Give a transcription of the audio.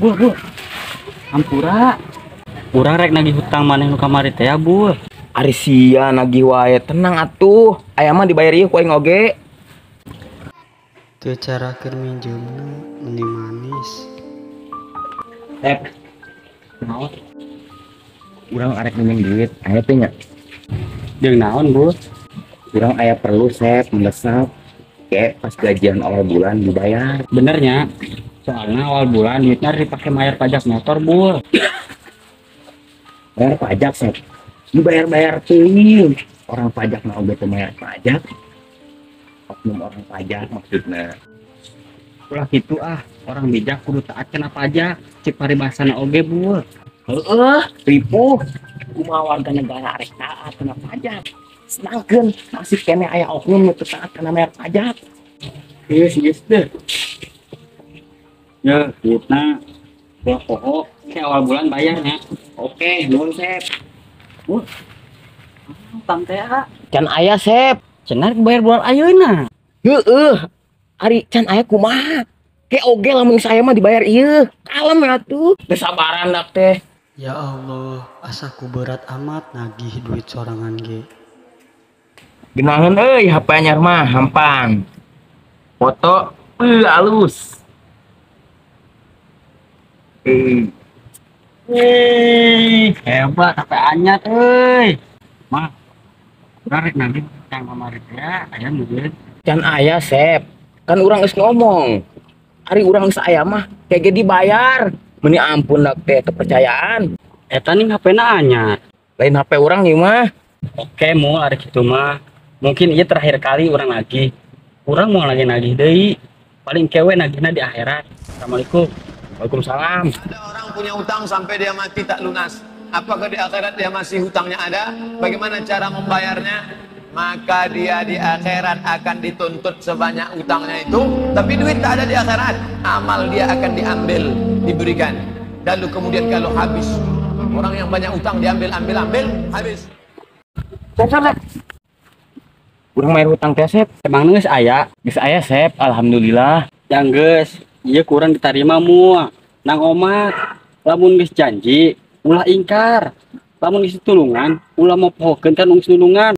Bul, bul. Hampura. Urang rek nagih hutang maneh nu kamari teh ya, Bul. Ari sia nagih wae, tenang atuh. Aya mah dibayar ieu ku aing oge. Teu cara keur minjemna meni manis. Sep, Naon? Urang arek minjem duit, aya teh nya? Jeung naon, Bul? Urang aya perlu, Sep, mendesak. Kayak pas gajian awal bulan dibayar. Benernya. Soalnya awal bulan duitnya dipake bayar pajak motor, Bul. Bayar pajak, Sep. Dibayar-bayar teuing. Orang pajak mah oge teu bayar pajak. Oknum orang pajak maksudnya. Ulah kitu ah, orang bijak kudu taat kana pajak. Cik paribasana oge, Bul. Heeh, ripuh. Kumaha warga negara arek taat kana pajak? Sedangkan masih keneh aya oknum nu teu taat kana bayar pajak. Geus, geus deh. Ya, duitna ulah poho, ke awal bulan bayarnya. Oke, nuhun, Sep. Utang teh ah. Can aya, Sep. Cenah bayar bulan ayeuna. Heeh. Ari can aya kumaha? Ke oge lamun saya mah dibayar ieu. Kalem ya tuh. Teu sabaran dak teh. Ya Allah, asa ku berat amat nagih duit sorangan ge. Genaheun euy HP anyar mah hampang. Foto euy alus. Eh, Wih, hebat HP anyar euy. Mah, urang rek nagih utang kamari teh ya, aya meureun. Can aya, Sep. Kan urang geus ngomong. Ari urang geus aya mah kayak ge dibayar. Meni ampun dak teh kepercayaan. Eta ning HP-na anyar. Lain HP urang ieu mah. Oke, mul ari kitu mah. Mungkin ieu terakhir kali urang nagih. Urang mau lagi nagih deui. Paling kewe nagihna di akhirat. Assalamualaikum. Waalaikumsalam. Ada orang punya utang sampai dia mati tak lunas. Apakah di akhirat dia masih hutangnya ada? Bagaimana cara membayarnya? Maka dia di akhirat akan dituntut sebanyak utangnya itu, tapi duit tak ada di akhirat. Amal dia akan diambil, diberikan. Lalu kemudian kalau habis, orang yang banyak utang diambil, ambil, ambil, habis. Sep, sep, sep. Urang bayar hutang teh, Sep. Emang geus aya? Geus aya, Sep. Alhamdulillah. Yang geus, ieu kurang ditarima moal. Nang omat, lamun geus janji, ulah ingkar. Lamun geus tulungan, ulah mopohokeun kan geus nulungan.